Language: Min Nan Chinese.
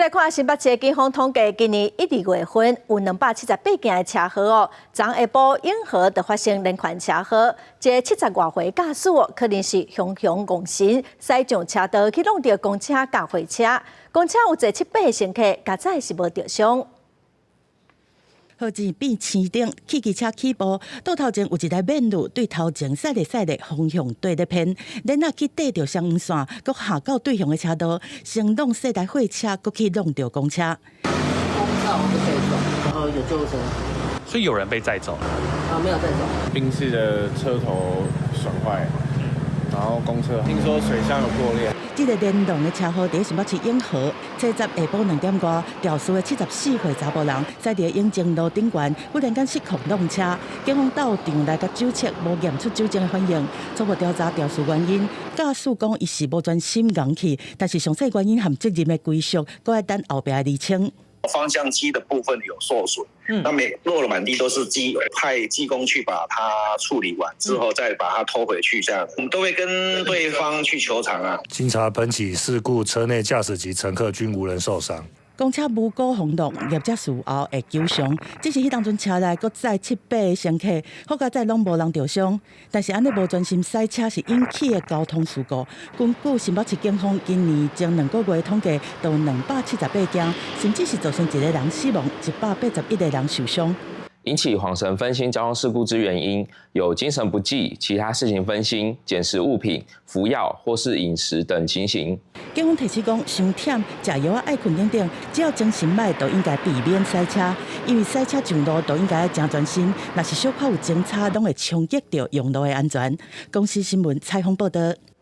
來看新北市警方統計，今年一、二月份有278件的車禍哦。昨下晡永和就發生連環車禍，一个70外歲駕駛哦，可能是雄雄戇神，駛上車道去挵著公車佮貨車，公車有坐七八個乘客，佳哉是無著傷。好似變青燈，汽機車起步，倒頭前有一台免路對頭前駛咧駛咧方向對咧偏，然後去綴著雙黃線，閣下到對向的車道，先挵細台貨車，閣去挵著公車。公車我被載走，然後有救護車。所以有人被載走？啊，沒有載走。賓士的車頭損壞，然後公車聽說水箱有破裂。這个連儂的車禍佇新北市永和，初十下晡2點外，肇事的74歲查埔人，駛佇永靖路頂懸，忽然間失控挵車，警方到場來共酒測，無驗出酒精的反應，初步調查肇事原因，駕駛講伊是無專心𠢕去，但是詳細原因和責任的歸屬，閣愛等後壁釐清。方向機的部分有受損，那麼落了滿地都是機，派技工去把它處理完之後，再把它拖回去，這樣我們都會跟對方去求償啊。經查本起事故，車內駕駛及乘客均無人受傷。公車無辜予挵，業者事後會求償。只是彼當陣車內閣載七八个乘客，好佳哉攏無人著傷。但是按呢無專心駛車是引起的交通事故。根據新北市警方今年前2個月統計，就有278件，甚至是造成一個人死亡，181個人受傷。引起恍神分心交通事故之原因，有精神不濟、其他事情分心、撿拾物品、服藥或是飲食等情形。警方提醒講，傷忝、食藥仔愛睏等等，只要精神䆀，就應該避免駛車，因為駛車上路都應該誠專心，若是小可有精差，攏會衝擊著用路的安全。公視新聞採訪報導。